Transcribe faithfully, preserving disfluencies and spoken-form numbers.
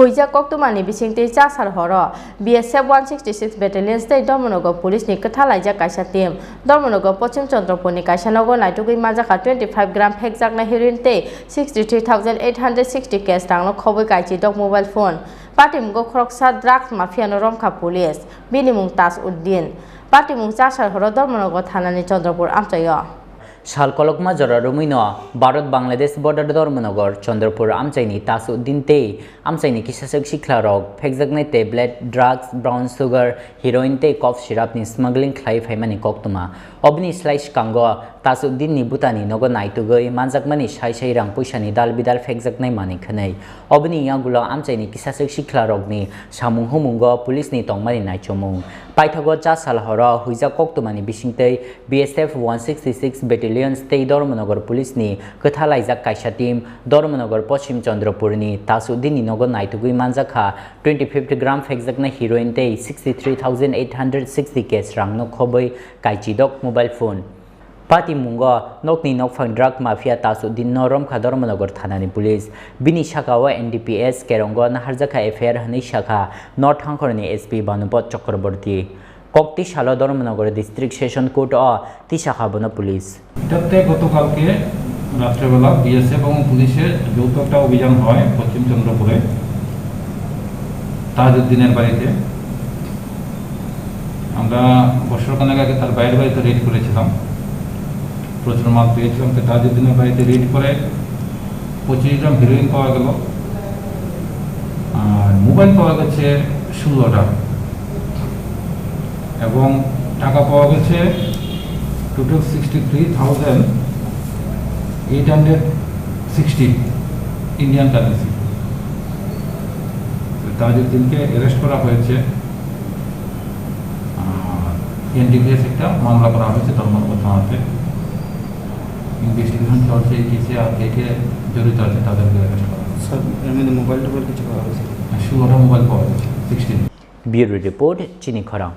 Huijak koktwmani bisingtwi chasal horo B S F one sixty six Battalion tei Dharmanagar Police ni kwthalaijak kaisa team. Dharmanagar Poschim Chandrapur ni kaisa nogo naitugwi manjakha twenty five gram phekjaknai heroin tei sixty three thousand eight hundred sixty cash rangno khobwi kaichidok mobile phone. Patimungo khoroksa drugs mafia no romkha police. Bini mung Taj Uddin. Patimung chasal horo Dharmanagar thanani Chandrapur amchaio. Sal kolokma jora romwino Bharat Bangladesh border Dharmanagar Chandrapur amchaini Taj Uddin tei amchaini kisaswk sikla rok phekjaknai tablet, drugs, brown sugar, heroin tei cough syrup ni smuggling khlai phaimani koktwma. Obini slai swkango Taj Uddin ni bwtani nogo naitugwi manjakmani sai sai rang puisani dal bidal phekjaknai manwi khwnwi. Obini yagulo amchaini kisaswk sikla rokni samung humungo police ni tongmani naichomung. Paithago chasal horo huijak koktwmani bisingtwi B S F one sixty six Battalions tei Dharmanagar Police ni kwthalaijak kaisa team Dharmanagar Poschim Chandrapur ni Taj Uddin ni nogo naitugwi manjakha twenty fifth gram phekjaknai heroin tei sixty three thousand eight hundred sixty cash rangno khobwi kaichidok mobile phone. Patimungo nokni nokphang drug mafia Taj Uddin no romkha Dharmanagar thanani police. Bini sakao N D P S kerongo naharjakha F I R hwnwi sakha North Hangkhorni S P Bhanupad Chakraborty. Kokti salo Dharmanagar District Session Court o tisakha bono police. এটাতে গতকালকে রাত্রেবেলা বিএসএফ এবং পুলিশের যৌথ একটা অভিযান হয় পশ্চিম চন্দ্রপুরে তাজউদ্দিনের বাড়িতে। আমরা বছরখানেক আগে তার ভাইয়ের বাড়িতে রেড করেছিলাম, প্রচুর মাল পেয়েছিলাম। তো তাজউদ্দিনের বাড়িতে রেড করে পঁচিশ গ্রাম হিরোইন পাওয়া গেল, আর মোবাইল পাওয়া গেছে ষোলোটা, এবং টাকা পাওয়া গেছে total sixty three thousand eight hundred sixty Indian currency. তাজউদ্দিনকে অ্যারেস্ট করা হয়েছে। আর এনডিপিএস একটা মামলা করা হয়েছে ধর্মনগর থানাতে। ইনভেস্টিগেশন চলছে এই কেসে, আর কে কে জড়িত আছে তাদেরকে অ্যারেস্ট করা হয়েছে। স্যার, এর মধ্যে মোবাইল টোবাইল কিছু পাওয়া গেছে? হ্যাঁ, ষোলোটা মোবাইল পাওয়া গেছে, sixteen. Bureau report, Chini Khorang.